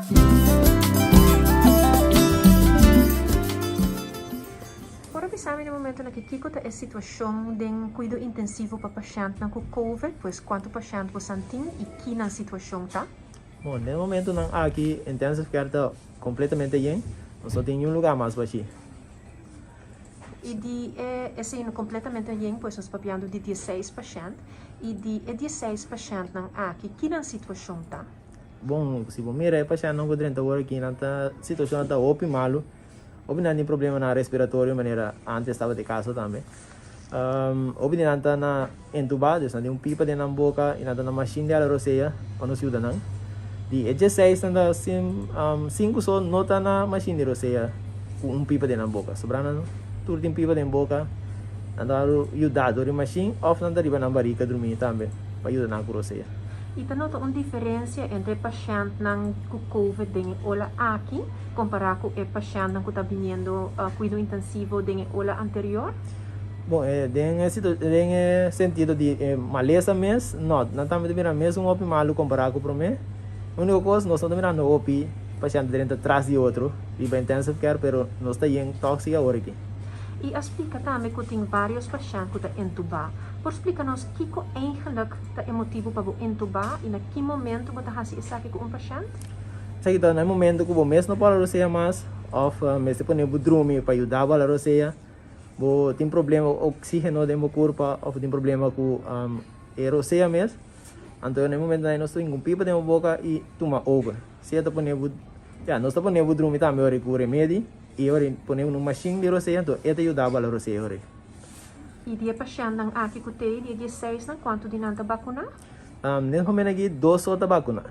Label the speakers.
Speaker 1: Por a bisa mi na momentonan aki kiko ta e situashon den kuido intensivo pa pashèntnan ku covid? Pues kuantu pashènt bosan tin i ki nan situashon ta?
Speaker 2: Bon, den e momentonan aki intensive care ta kompletamente yen, nos no tin niun lugá mas bashí.
Speaker 1: I di e esei no kompletamente yen, pues nos papiando di dieseis pashènt, i di e dieseis pashèntnan aki ki nan situashon ta?
Speaker 2: Bon, si bo mira e pashèntnan ku drenta awor aki nan ta situashon ta hopi malu. Hopi nan tin problemanan respiratorio manera antes tabata e kaso tambe. Hopi di nan ta na entubá, dus nan tin un pipa den nan boka i nan ta na mashin di hala rosea pa nos yuda nan. Di e dieseis nan ta sinku so no ta na mashin di rosea ku un pipa den nan boka. Sobrá nan tur tin pipa den boka, nan ta yuda dor di mashin òf nan ta riba nan barika drumí tambe pa yuda nan ku rosea.
Speaker 1: I ta nota un diferensia entre e pashèntnan ku covid den e ola aki kompará ku e pashèntnan ku ta biniendo kuido intensivo den e ola anterior?
Speaker 2: Bon, den e situ den e sentido di e malesa mes, no. Nan tambe ta bira mesun hopi malu kompará ku promé. Úniko kos, nos no ta mirando hopi pashènt drenta tras di otro riba intensive care, pero nos ta yen tòg si awor aki.
Speaker 1: I a splika tambe ku tin vários pashènt ku ta entubá. Por splika nos kiko eigenlik ta e motibu pa bo entubá i na ki momentu bo ta hasi esaki ku un pashènt?
Speaker 2: Esaki ta na e momento ku bo mes no por hala rosea mas òf mester pone bo drumi pa yuda bo hala rosea. Bo tin problema ku oksígeno den bo kurpa òf bo tin problema ku e rosea mes. Anto na e momento nan nos ta hinka un pipa den bo boka i tuma over. Sea ta pone bo, ya, nos ta pone bo drumi tambe ora ku remedi i ora pone bo na un mashin di rosea anto e ta yuda bo hala rosea ora.
Speaker 1: I di e pashèntnan aki ku t'ei di e dieseisnan kuantu di nan ta bakuná?
Speaker 2: Den momento aki dos so ta bakuná.